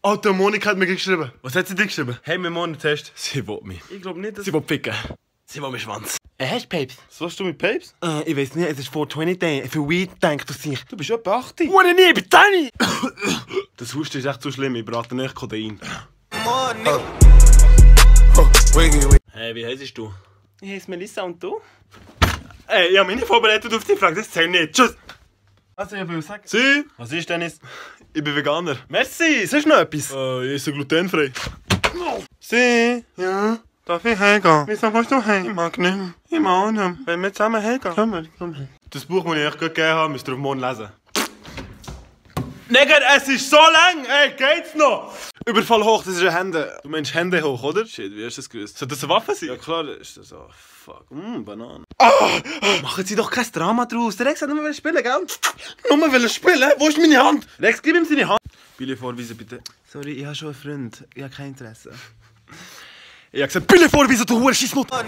Alter, Monika hat mir geschrieben. Was hat sie dir geschrieben? Hey, wir machen einen Test. Sie will mich. Ich glaube nicht, dass... Sie will ficken. Sie will mich Schwanz. Hast du Papes? Was willst du mit Papes? Ich weiß nicht, es ist 420 Day. Für Weed denkt er sich. Du bist etwa 80. Ohne nie, bitte nicht! Das Husten ist echt zu schlimm, ich brate nicht Kodein. Hey, wie heisst du? Ich heiße Melissa und du? Ey, ich habe mich nicht vorbereitet auf die Frage, das zählt nicht. Tschüss. Also, ich will sagen. Sie? Was ist Dennis? Ich bin Veganer. Merci, sonst noch etwas? Ich esse glutenfrei. Sie? Ja? Darf ich heimgehen? Wieso willst du heim? Ich mag nicht mehr. Ich mag auch nicht. Wenn wir zusammen heimgehen? Komm. Das Buch, das ich euch gerade gegeben habe, müsst ihr auf morgen lesen. Nigger, es ist so lang! Ey, geht's noch? Überfall hoch, das ist ein Hände. Du meinst Hände hoch, oder? Shit, wie hast du das gewusst? Soll das eine Waffe sein? Ja klar, ist das so. Fuck. Banane. Machen Sie doch kein Drama draus. Der Rex hat nur spielen, gell? Nur will spielen? Wo ist meine Hand? Rex, gib ihm seine Hand. Billy vorweisen, bitte. Sorry, ich habe schon einen Freund. Ich habe kein Interesse. Ich habe gesagt, Pille vorweisen, du Hurenschissmutter!